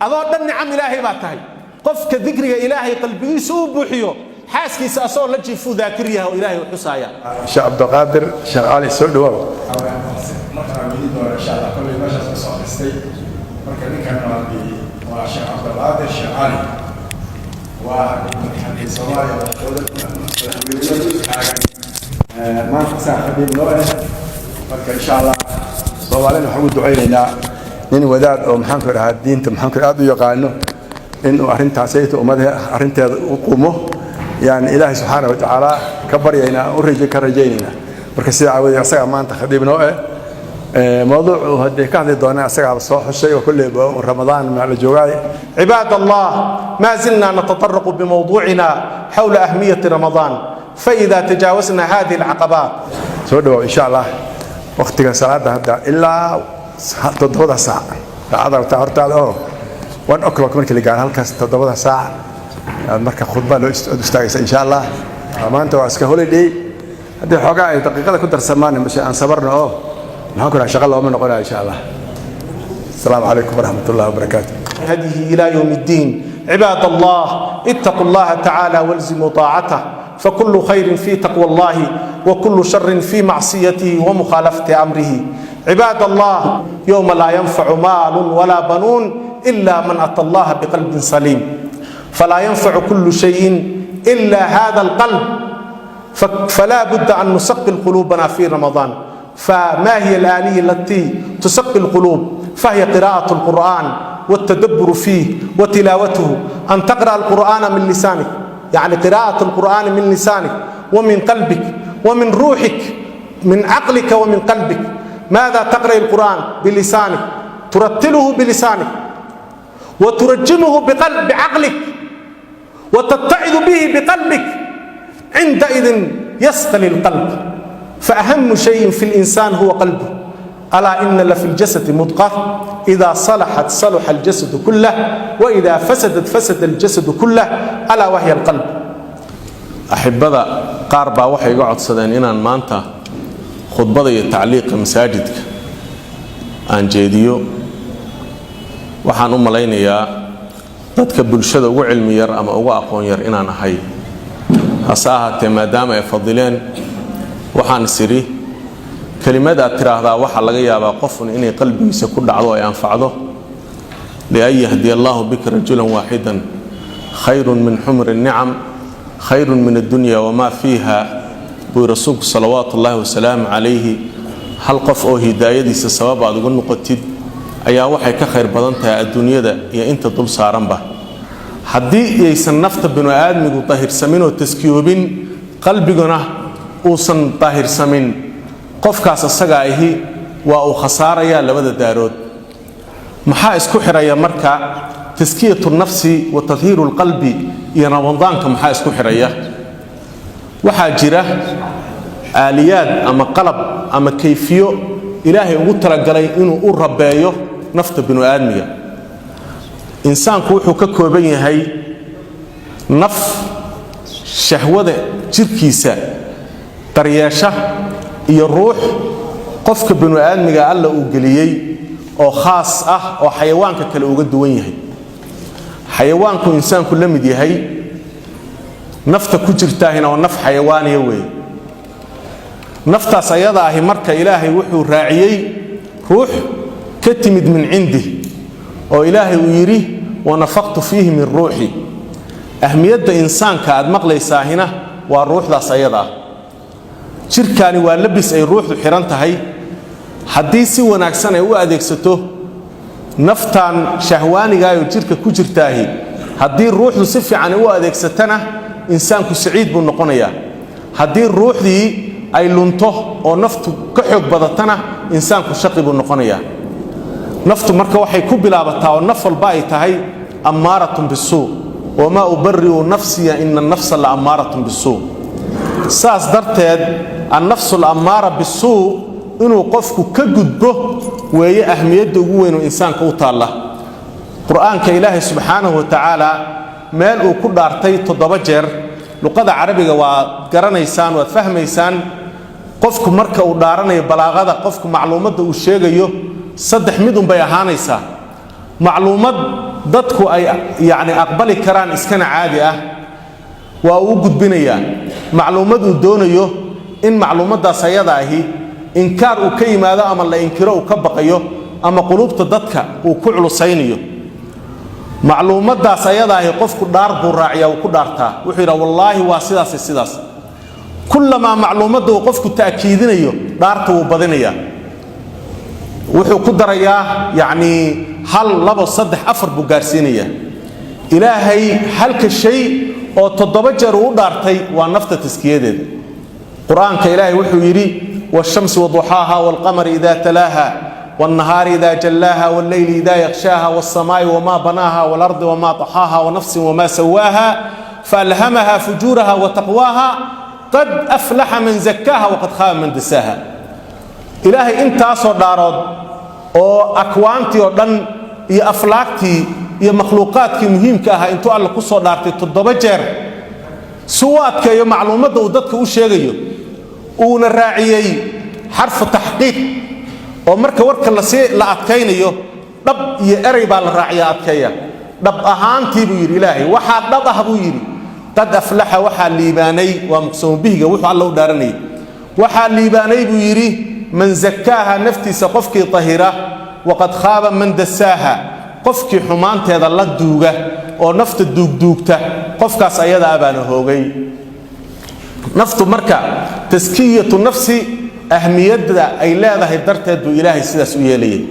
Adoo dhan nicam Ilaahay baa tahay. Qofka dikriga Ilaahay qalbigiisa uu buuxiyo, xaaskiisa asagoo la jiifuu daakir yahay oo Ilaahay u xusaaya. Sheekh Cabdiqaadir Sheekh Cali, soo dhawaaw. Markaan weydiin doona, insha Allah. Kolley meeshaas ka soo dhistay. Marka ninkan waa Sheekh Cabdiqaadir Sheekh Cali, waa madaxweyne Soomaaliya, madaxweynenimada taagan maanta, saa khadiib noo eh. Marka, insha Allah, Soomaalina waxaan ugu ducaynaynaa nin wadaad oo, maxaan ku dhahaa, diinta, maxaan ku, aad u yaqaano inuu arrintaasayta ummada arrinteeda u qumo. Yani Ilaahay subxaana wa tacaala ka baryaynaa, u raje ka rajaynaynaa. Marka sidaa aawadeed asagaa maanta khadiib noo eh. Mawduucu haddee ka hadli doonaa asagaaba soo xushay oo kolley Ramadaan ma la joogaay. عباد الله، ما زلنا نتطرق بموضوعنا حول أهمية رمضان، فإذا تجاوزنا هذه العقبات Soo dhawow. Insha Allah, waqtiga salaada hadda ilaa 7da saac, saacada taa hortaada oo 1 o'clock markii la gaaro, halkaas 7da saac marka khudba loo istaagaysa, insha Allah. Maanta waa iska holiday. Haddii xoogaa ay daqiiqada ku darsamaan, mase aan sabarno oo, maxaan ku dhaha, shaqa looma noqonayo, insha Allah. Asalaamu calaykum waraxmat ullahi wabarakaatu. هديه إلى يوم الدين. عباد الله، اتقوا الله تعالى والزموا طاعته، فكل خير في تقوى الله وكل شر في معصيته ومخالفة أمره. عباد الله، يوم لا ينفع مال ولا بنون إلا من أتى الله بقلب سليم، فلا ينفع كل شيء إلا هذا القلب. فلا بد أن نصقل قلوبنا في رمضان. فما هي الآلية التي تصقل القلوب؟ فهي قراءة القرآن والتدبر فيه وتلاوته، أن تقرأ القرآن من لسانك، يعني قراءة القرآن من لسانك ومن قلبك ومن روحك، من عقلك ومن قلبك. ماذا؟ تقرأ القرآن بلسانك، ترتله بلسانك وترجمه بقلب بعقلك وتتعظ به بقلبك، عندئذ يصقل القلب. فأهم شيء في الإنسان هو قلبه. ألا إن لفي الجسد مضغة، إذا صلحت صلح الجسد كله، وإذا فسدت فسد الجسد كله، ألا وهي القلب. Axibada qaar baa waxay iga codsadeen inaan maanta khudbada iyo tacliiqa masaajidka aan jeediyo. Waxaan u malaynayaa dadka bulshada ugu cilmi yar ama ugu aqoon yar inaan ahay. Hase ahaatee, maadaama ay fadileen, waxaan is idhi kelimad aad tidhaahdaa waxaa laga yaabaa qofun inay qalbigiisa ku dhacdo, ay anfacdo. لأن يهدي الله بك رجلا واحدا خير من حمر النعم، خير من الدنيا وما فيها, buu rasuulku salawaatu ullaahi wasalaamu calayhi. Hal qof oo hidaayadiisa sabab aad uga noqotid ayaa waxay ka khayr badan tahay adduunyada iyo inta dul saaranba. Haddii aysan nafta binu aadmigu daahirsamin oo taskiyoobin, qalbiguna uusan daahirsamin, qofkaas asaga ahi waa uu khasaarayaa labada daarood. Maxaa isku xidhaya marka taskiyatu nafsi wa tadhiiru lqalbi iyo Ramadaanka? Maxaa isku xidhaya? Waxaa jira aaliyaad ama qalab ama kayfiyo Ilaahay ugu talagalay inuu u rabeeyo nafta binu aadmiga. Insaanku wuxuu ka kooban yahay naf shahwada jirkiisa daryeesha iyo ruux qofka binu aadmiga Alla uu geliyey oo khaas ah, oo xayawaanka kale uga duwan yahay. Xayawaanku insaanku la mid yahay, nafta ku jirtaahina waa naf xayawaaniya weeye. Naftaas ayada ahi marka Ilaahay wuxuu raaciyey ruux ka timid min cindih, oo Ilaahay uu yidhi: ونفخت فيه من روحي. Ahmiyadda insaanka aad maqlaysaahina waa ruuxdaas ayada ah. Jirkaani waa labis ay ruuxdu xidhan tahay. Haddii si wanaagsan ay u adeegsato naftan shahwaanigaayoo jirka ku jirtaahi, haddii ruuxdu si fiican u adeegsatana, insaanku saciid buu noqonayaa. Haddii ruuxdii ay lunto oo naftu ka xoog badatana, insaanku shaqi buu noqonayaa. Naftu marka waxay ku bilaabataa, oo naf walba ay tahay أمارة بالسوء، وما أبرئ نفسي إن النفس لأمارة بالسوء. Saas darteed النفس الأمارة بالسوء inuu qofku ka gudbo weeye ahmiyadda ugu weyn oo insaanka u taalla. Qur-aanka Ilaahay subxaanahu wa tacaala meel uu ku dhaartay 7 jeer. Luqada Carabiga waad garanaysaan, waad fahmaysaan. Qofku marka uu dhaaranayo, balaaqada, qofku macluumadda uu sheegayo saddex mid unbay ahaanaysaa. Macluumad Dadku ay yacni aqbali karaan iskana caadi ah waa uu gudbinayaa macluumad uu doonayo in macluumaddaas ayada ahi inkaar uu ka yimaado ama la inkiro uu ka baqayo ama quluubta dadka uu ku culusaynayo. Macluumaddaas ayada ahi qofku dhaar buu raaciyaa, uu ku dhaartaa, wuxuu yidhaha: "Wallaahi waa sidaas iyo sidaas." Kullamaa macluumadda uu qofku ta'kiidinayo, dhaarta wuu badinayaa, wuxuu ku darayaa yacnii hal, labo, saddex, afar buu gaarsiinayaa. Ilaahay halka shay oo toddoba jeer uu u dhaartay waa nafta taskiyadeeda. Qur-aanka Ilaahay wuxuu yidhi: "والشمس وضحاها والقمر إذا تلاها والنهار إذا جلاها والليل إذا يغشاها والسماء وما بناها والأرض وما طحاها ونفس وما سواها فألهمها فجورها وتقواها قد أفلح من زكاها وقد خاب من دساها." Ilaahay intaasoo dhaarood oo akwaantii oo dhan iyo aflaagtii iyo makhluuqaadkii muhiimka ahaa intuu Alla ku soo dhaartay toddoba jeer si u adkeeyo macluumadda uu dadka u sheegayo, uuna raaciyey xarfu taxqiiq, oo marka warka lasii la adkaynayo dhab iyo erey baa la raaciyaa adkeeya. Dhab ahaantii buu yidhi Ilaahay, waxaa dhab ah buu yidhi, قد أفلح, waxaa liibaanay, waa muqsamu bihiga wuxuu Alla u dhaaranayay, waxaa liibaanay buu yidhi من زكاها, naftiisa qofkii tahira, وقد خاب من دساها, qofkii xumaanteeda la duuga oo nafta duugduugta, qofkaas ayadaa baana hoogay. Naftu marka, تزكية النفس, ahmiyadda ay leedahay darteed buu Ilaahay sidaas u yeelayay.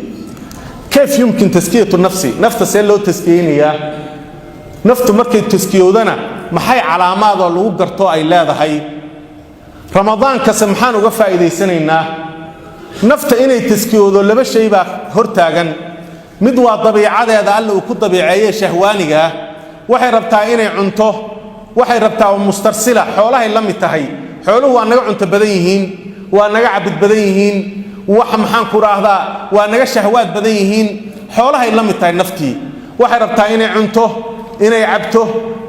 كيف يمكن تزكية النفس? Nafta see loo taskiyeynayaa? Naftu markay taskiyowdana maxay calaamaadoo lagu garto ay leedahay? Ramadaankase maxaan uga faa'iidaysanaynaa? Nafta inay taskiyowdo laba shay baa hortaagan. Mid waa dabiicadeeda Alla uu ku dabiiceeye shahwaaniga ah. Waxay rabtaa inay cunto, waxay rabtaa oo mustarsila, xoolahay la mid tahay. Xooluhu waa naga cunto badan yihiin, waa naga cabid badan yihiin, wax maxaan ku raahdaa, waa naga shahwaad badan yihiin. Xoolahay la mid tahay naftii. Waxay rabtaa inay cunto, inay cabto,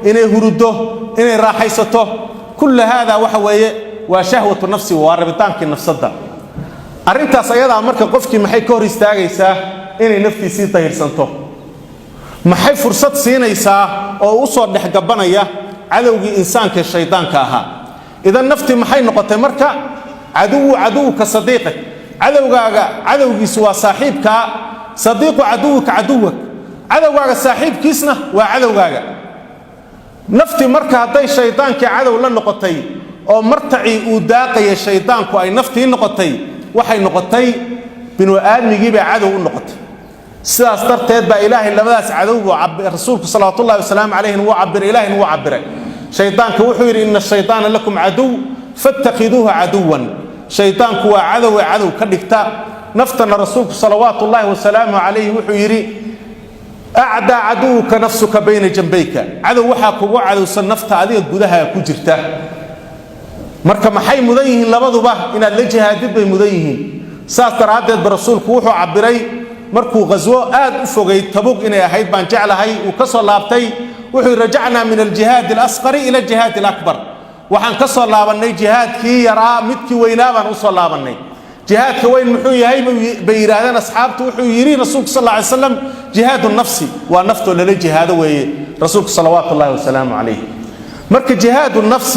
inay huruddo, inay raaxaysato. كل هذا waxa weeye waa شهوة النفس, waa rabitaankii nafsadda. Arrintaas ayadaa marka qofkii maxay ka hor istaagaysaa? Inay naftiisii dahirsanto. Maxay fursad siinaysaa oo u soo dhex gabanaya? Cadowgii insaanka, shaydaanka ahaa. Idan naftii maxay noqotay marka? عدو عدوك صديقك, cadowgaaga cadowgiisu waa saaxiibkaa. صديق عدوك عدوك, cadowgaaga saaxiibkiisna waa cadowgaaga. Naftii marka hadday shaydaankii cadow la noqotay oo martacii uu daaqaya shaydaanku ay naftii noqotay, waxay noqotay binu aadmigii bay cadow u noqotay. Sidaas darteed baa Ilaahay labadaas cadow buu, rasuulku صلوات الله وسلامه عليه wuu cabiray, Ilahayna wuu cabiray. Shaydaanka wuxuu yidhi: "إن الشيطان لكم عدو فاتخذوه عدوا." Shaydaanku waa cadowe, cadow ka dhigta. Naftana rasuulku صلوات الله وسلامه عليه wuxuu yidhi: "أعدى عدوك نفسك بين جنبيك." Cadow waxaa kugu cadowsan nafta adiga gudaha ku jirta. Marka maxay mudan yihiin labaduba? Inaad la jihaadid bay mudan yihiin. Saas daraaddeed ba rasuulku wuxuu cabiray markuu qaswo aad u fogay, Tabuk inay ahayd baan jeclahay, uu ka soo laabtay, wuxuu yidhi: "رجعنا من الجهاد الأصغر إلى الجهاد الأكبر." Waxaan ka soo laabannay jihaadkii yaraa, midkii weynaa baan u soo laabannay. Jihaadka weyn muxuu yahay, bay yidhaahdeen asxaabtu. Wuxuu yidhi rasuulku صلى الله عليه وسلم: "جهاد النفس," waa naftoo lala jihaado weeye rasuulku صلوات الله وسلامه عليه. Marka جهاد النفس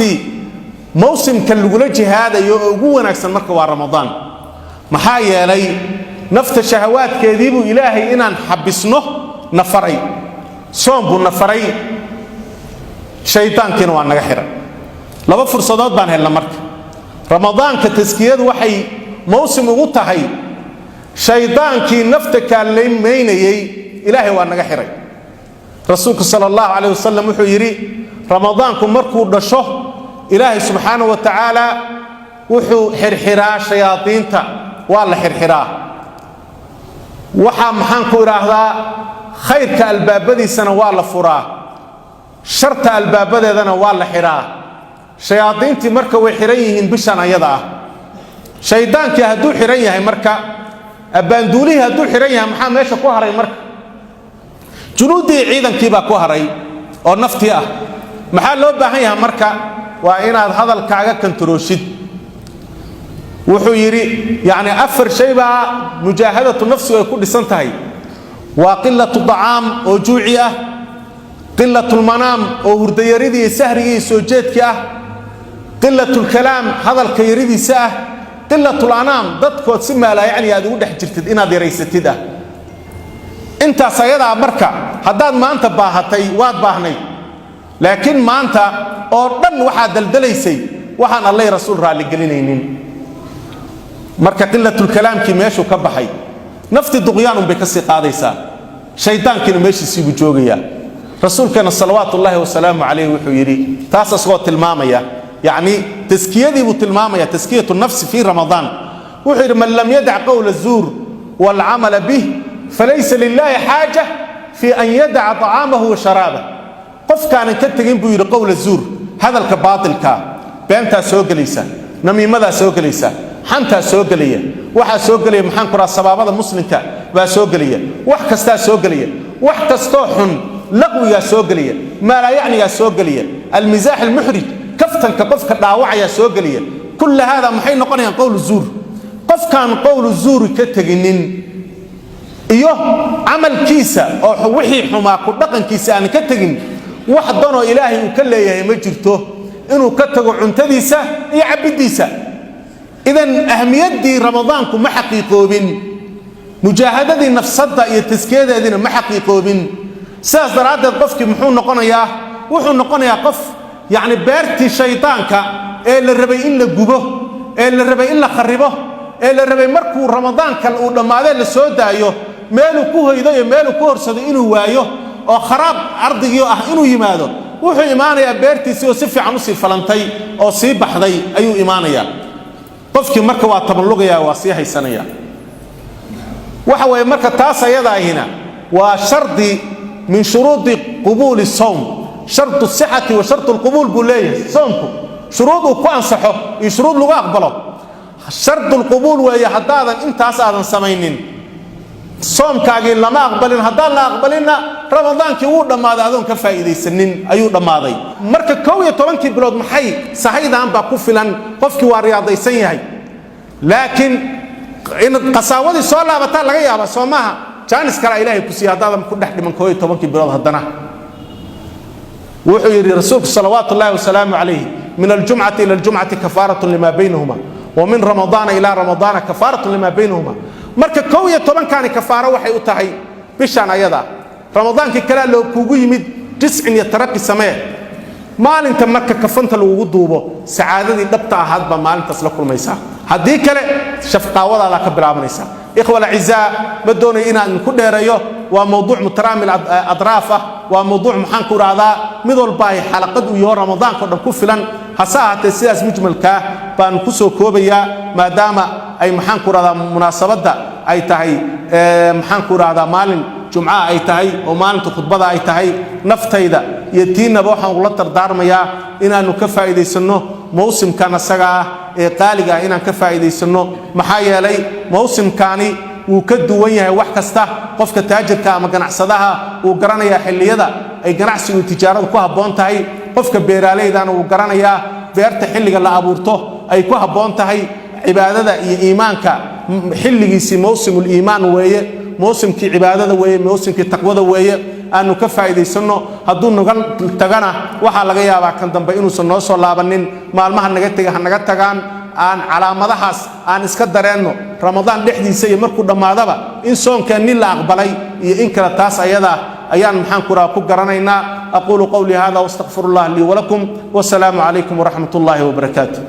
mawsimka lagula jihaadayo oo ugu wanaagsan marka waa Ramadaan. Maxaa yeelay nafta shahawaadkeedii buu Ilaahay inaan xabisno na faray, soom buu na faray, shaydaankiina waa naga xiray. Laba fursadood baan helna. Marka Ramadaanka taskiyadu waxay mawsim ugu tahay shaydaankii nafta kaalmaynayey Ilaahay waa naga xiray. Rasuulku صلى الله عليه وسلم wuxuu yidhi: Ramadaanku markuu dhasho, Ilaahay سبحانه وتعالى wuxuu xirxiraa shayaadiinta, waa la xirxiraa. Waxaa maxaan ku idhaahdaa, khayrka albaabadiisana waa la furaa, sharta albaabadeedana waa la xiraa. Shayaadiintii marka way xihan yihiin bishan ayada ah. Shaydaankii hadduu xihan yahay, marka abbaanduulihii hadduu xihan yahay, maxaa meesha ku haray? Marka junuuddii, ciidankii baa ku haray oo naftii ah. Maxaa loo baahan yahay marka? Waa inaad hadalkaaga kantarooshid. Wuxuu yidhi, yacni afar shay baa مجاهدة النفس ay ku dhisan tahay. Waa qilatu dacaam oo juuci ah, qilatulmanaam oo hurdayaridii iyo sahrigii iyo soo jeedkii ah, qilatulkalaam hadalka yaridiisa ah, qilatulanaam dadkood si maalaayacni aad ugu dhex jirtid inaad yaraysatid ah. Intaas ayadaa marka haddaad maanta baahatay, waad baahnayd, laakiin maanta oo dhan waxaad daldalaysay waxaan Allay Rasuul raalligelinaynin. Marka qilatulkalaamkii meeshuu ka baxay, nafti duqyaan unbay ka sii qaadaysaa, shaydaankiina meeshiisiibuu joogayaa. Rasuulkeena salawaatu ullaahi wasalaamu calayh wuxuu yidhi, taas asagoo tilmaamaya, yacni taskiyadii buu tilmaamaya, taskiyatu nafsi fii Ramadaan, wuxuu yidhi: "Man lam yadac qowla zuur waalcamala bih falaysa lilaahi xaaja fii an yadaca طacaamahu wa sharaabah." Qofkaanan ka tegin, buu yidhi, qowla zuur, hadalka baatilkaa, beentaa soo gelaysa, namiimadaa soo gelaysa, xantaa soo gelaya, waxaa soo gelaya, maxaan ku raha, sabaabada muslimka baa soo gelaya, wax kastaa soo gelaya, wax kastoo xun, laqwigaa soo gelaya, maalaayacnigaa soo gelaya, almisaax almuxrij, kaftanka qofka dhaawacayaa soo gelaya. Kulla haada maxay noqonayaan? Qowl zuur. Qofkaan qowlu zuuri ka teginin iyo camalkiisa oo wixii xumaa ku dhaqankiisa aan ka tegin, wax danoo Ilaahay uu ka leeyahay ma jirto inuu ka tago cuntadiisa iyo cabiddiisa. Idan ahmiyaddii Ramadaanku ma xaqiiqoobin, mujaahadadii nafsadda iyo taskiyadeediina ma xaqiiqoobin. Sidaas daraaddeed qofkii muxuu noqonayaa? Wuxuu noqonayaa qof yacni beertii shaydaanka ee la rabay in la gubo, ee la rabay in la kharibo, ee la rabay markuu Ramadaanka uu dhammaadee la soo daayo meeluu ku hoydo iyo meeluu ku horsado inuu waayo oo kharaab ardigii ah inuu yimaado. Wuxuu imaanayaa beertiisii oo si fiican usii falantay oo sii baxday ayuu imaanayaa qofkii. Marka waa taballugayaa, waa sii haysanaya. Waxa weeye marka taas ayada ahina waa shardi min shuruudi qubuuli sawm. Shardu sixati wa shardu lqubuul buu leeyahay soomku, shuruud uu ku ansaxo iyo shuruud lagu aqbalo. Shardu lqubuul weeye. Haddaadan intaas aadan samaynin, soomkaagii lama aqbalin. Haddaan la aqbalinna, Ramadaankii wuu dhammaaday adoon ka faa'iidaysanin ayuu dhammaaday. Marka 11-kii bilood maxay sahaydan baa ku filan? Qofkii waa riyaadaysan yahay, laakiin in qasaawadii soo laabataa laga yaabaa, soo maaha? Jaanis kalaa Ilaahay ku siiya haddaadan ku dhex dhiman 11-kii bilood. Haddana wuxuu yidhi rasuulku salawaatu ullahi wasalaamu calayh: "Min aljumcati ila aljumcati kafaaratun lima baynahuma, wa min Ramadaana ilaa Ramadaana kafaaratun lima baynahuma." Marka 11-kaani kafaaro waxay u tahay bishaan ayada. Ramadaankii kalea loo kugu yimid jiscin iyo taraqi samee. Maalinta marka kafanta lagugu duubo, sacaadadii dhabta ahaad baa maalintaas la kulmaysaa. Haddii kale shafqaawadaadaa ka bilaabanaysa. Ikhwa alacizaa, ma doonayo inaan idinku dheereeyo. Waa mowduuc mutaraamil adraaf ah, waa mowduuc, maxaan ku idhaahdaa, mid walba ay xalaqad u yaho Ramadaanka o dhan ku filan. Hase ahaatee sidaas mujmalkaa baanu ku soo koobayaa, maadaama ay, maxaan ku idhahdaa, munaasabadda ay tahay, maxaan ku idhahdaa, maalin Jumcaha ay tahay oo maalinta khudbada ay tahay. Naftayda iyo tiinaba waxaan ugula dardaarmayaa inaannu ka faa'iidaysanno mawsimkan asaga ah ee qaaliga ah, inaan ka faa'iidaysanno. Maxaa yeelay mawsimkaani wuu ka duwan yahay wax kasta. Qofka taajirka ama ganacsadaha wuu garanayaa xilliyada ay ganacsigu, tijaaradu ku habboon tahay. Qofka beeraaleydana wuu garanayaa beerta xilliga la abuurto ay ku habboon tahay. Cibaadada iyo iimaanka xilligiisii mawsimuliimaan weeye, mawsimkii cibaadada weeye, mawsimkii taqwada weeye. Aanu ka faa'iidaysanno. Hadduu naga tagana, waxaa laga yaabaa kan dambe inuusan noo soo laabanin. Maalmaha naga tega ha naga tagaan. Aan calaamadahaas aan iska dareenno Ramadaan dhexdiisa iyo markuu dhammaadaba in soonkeenni la aqbalay iyo in kale. Taas ayadaa ayaan, maxaan ku raha, ku garanaynaa. Aquulu qowlii hada wastaqfiru allah lii walakum, wasalaamu calaykum waraxmat ullahi wabarakaatu.